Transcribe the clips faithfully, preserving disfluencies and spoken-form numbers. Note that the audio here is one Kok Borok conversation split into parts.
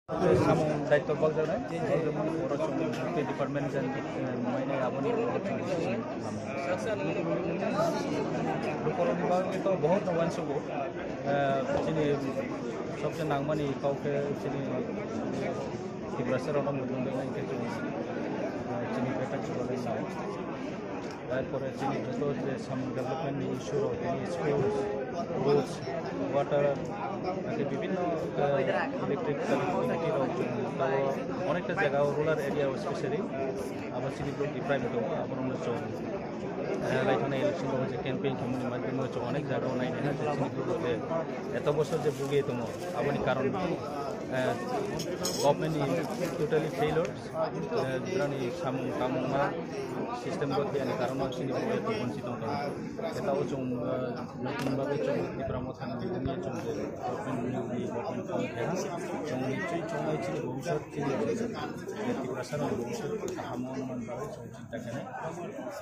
Samung daityo baljaknai, baljakmani oro chwng tei department jan, eh, mainai aboni oro chwng decision lamnai. Lukurokni bagwi to bohot no uansukgo, eh, chini sobse nangmani kok khe chini Tiprasa rokno muitung rwna hinkhe chwng, eh, chini betak chwla lai nai. Tarpore chini joto je samung development ni issue rok, tini schools, roads, water, age bibhinno, eh, electric connectivity rok chwng tabo onekta jaga o rural area o specially abo chini borok deprive tongo, aborokno chwng, eh, lai thangna election rok je campaign khaimani madhyamo chwng onek jaga o nainaiha je chini borok je eto bosor je bugi tongo aboni karon, eh, government ni totally failure. Eh, brani samung tamung ma system bo thiyani karon chini bo eto bonchi tong tongo. Eta o chwng, eh, nokni bagwi chwng Tipra Motha ni bini chwng je government ni government form khe chwng ni chwng chwng nai chini bhobishyot chini, eh, Tiprasa ni bhobishyot kaham wngmani bagwi chwng chinta khe nai.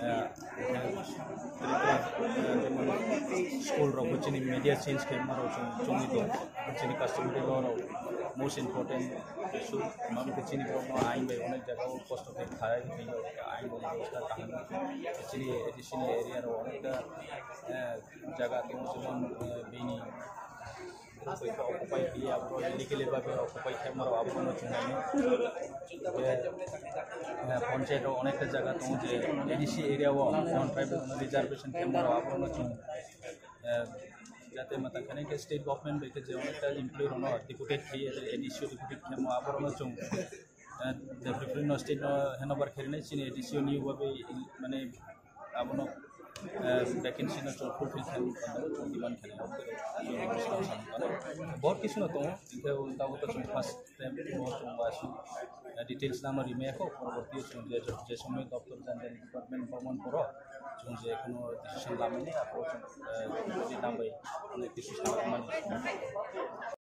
Eh, eh, Tripura, eh, jemon school rok bo chini media change khe ma rok chwng chwngwi tong chini customary law rok most important issue. Mamo khe chini borok no ain bai onek jaga o kosto khe kharai khe ain bai bebosta kaham chini additional area rok onekta, eh, jaga tongo jemon, eh, bini occupy khe abo illegally ba be occupy khe ma rok abo no chwng nai. Eh, panchayat rok onekta jaga tongo je A D C area o non tribal reservation khe ma rok abo no chwng, eh, jate mata khane khe state government bai khe je onekta employee rok no deputed khe, A D C deputed khe mo abo no chwng, eh, the people no state no handover khe rinai chini A D C o ni uabe mane abono, eh, vacancy no chwng fulfill khe chwng demand khe abo. Bahut kisu no tongo, hinkhe tabuk to chwng first time o chwng ba su, eh, details nang no rimaya kho, porborti o chwng je, je somoi doptor jan jan department bangman poro chwng je kono decision lamani aphuru chwng, eh, jodi nang bai onek kisu sa mani.